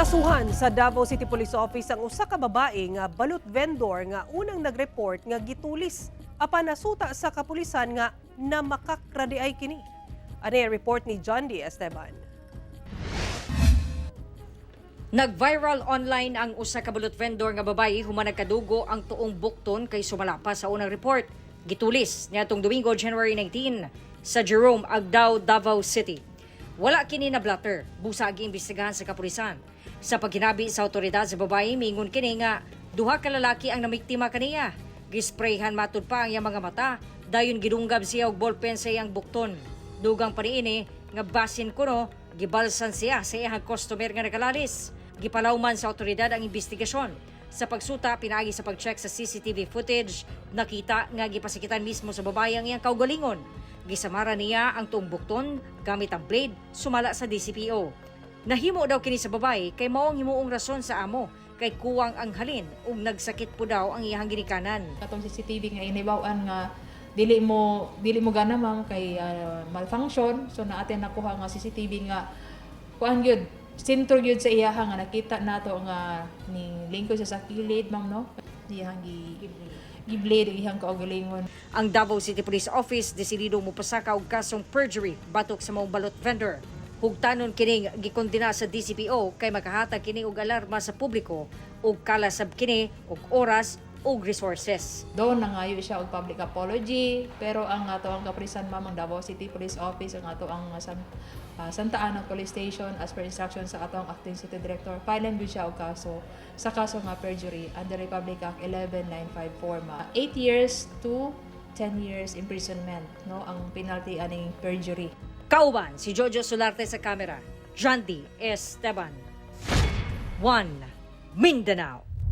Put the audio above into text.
Gikasuhan sa Davao City Police Office ang usa ka babae nga balut vendor nga unang nag-report nga gitulis apan nasuta sa kapulisan nga namakak ra diay kini. Ani ang report ni John D. Esteban. Nag-viral online ang usa ka balot vendor nga babae human nagkadugo ang tuong bukton kay sumala pa sa unang report. Gitulis niadtong Domingo, January 19, sa Jerome Agdao, Davao City. Wala kini na blatter, busa giimbestigahan sa kapulisan. Sa paghinabi sa otoridad sa babae, miingon kini nga duha ka lalaki ang namiktima kaniya. Gisprayhan matud pa ang iyang mga mata, dayon gidunggab siya og ballpen sa iyang bukton. Dugang pa niini nga basin kuno gibalsan siya sa iyang customer nga nakalalis. Gipalawman sa otoridad ang investigasyon. Sa pagsuta, pinaagi sa pag-check sa CCTV footage, nakita nga gipasakitan mismo sa babae ang iyang kaugalingon. Gisamara niya ang tuong bukton gamit ang blade, sumala sa DCPO. Nahimo daw kini sa babae kay mao ang himuong rason sa amo kay kuwang ang halin ug nagsakit po daw ang iyang ginikanan. Katong CCTV nga inibaw-an nga dili mo gana, ma'am, kay malfunction, so naa tay nakuha nga CCTV nga kuan gyud, sentro gyud sa iyaha nga nakita nato nga ning lingkod siya sa kilid, ma'am, no, iyang gi gi-blade ang iyang kaugalingon. Ang Davao City Police Office desidido mopasaka og kasong perjury batok sa maong balot vendor. Hugtanon kining gikondena sa DCPO kay makahatag kini og alarma sa publiko ug kalasab kini og oras ug resources. Doon nangayo siya og public apology, pero ang ato ang kapulisan, ma'am, ang Davao City Police Office, ang ato ang Santa Ana Police Station, as per instruction sa atong acting city director, file gyud siya og kaso sa kaso nga perjury under Republic Act 11954, ma 8 years to 10 years imprisonment, no, ang penalty aning perjury. Kauban si Jojo Solarte sa kamera. John D. Esteban. 1 Mindanao.